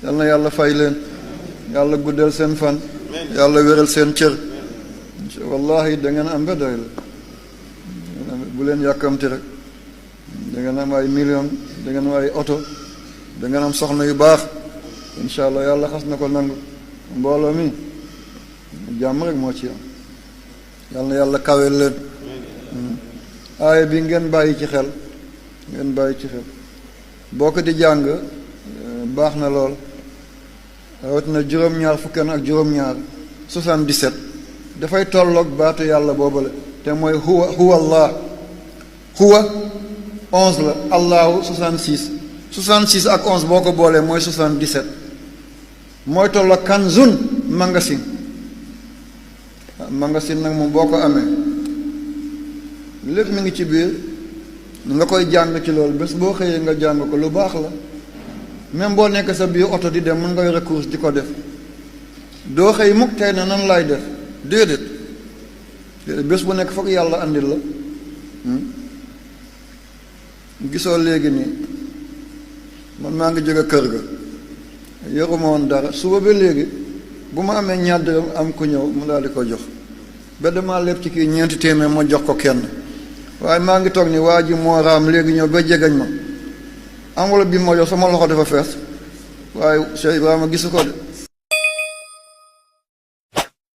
yal na yàlla fay leen, yàlla guddal seen fan, yàlla wéral seen cër. wallahi da ngeen am ba doy la, bu leen yàkkamti rek. da ngeen am ay million, da ngeen am ay oto, da ngeen am soxna yu baax, incha allah yàlla xas na ko nangu. mbooloo mi jàmm rek moo ci am, yal na yàlla kawel leen. aaya bi ngeen bàyyi ci xel, ngeen bàyyi ci xel, boo ko di jàng baax na lool. rawatina juróom-ñaar fukkan ak juróom-ñaar 77 dafay tolloog baatu yàlla boobale te mooy huwa allah. huwa 11 la, allahu 66 ak 11 boo ko boolee mooy 77. mooy tolloog kanzun magasin. magasin nag moom boo ko amee lépp mi ngi ci biir, nga koy jàng ci loolu bés boo xëyee nga jàng ko lu baax la. même boo nekk sa biir oto di dem mën nga yore course di ko def, doo xëy mukk tey na nan laay def, déedéet bés bu nekk foog yàlla andil la. gisoo léegi nii man maa ngi jóge kër ga, yoruma woon dara, suba ba léegi bu ma amee ñaar dërëm am ku ñëw mu daal di ko jox, ba damaa lépp ci kii 4 téeméer ma jox ko kenn. waaye maa ngi toog ni waa ji moo raam léegi ñëw ba jegañ ma enveloppe bi ma jox sama loxo dafa fees, waaye Cheikh Ibrahima gisu ko de.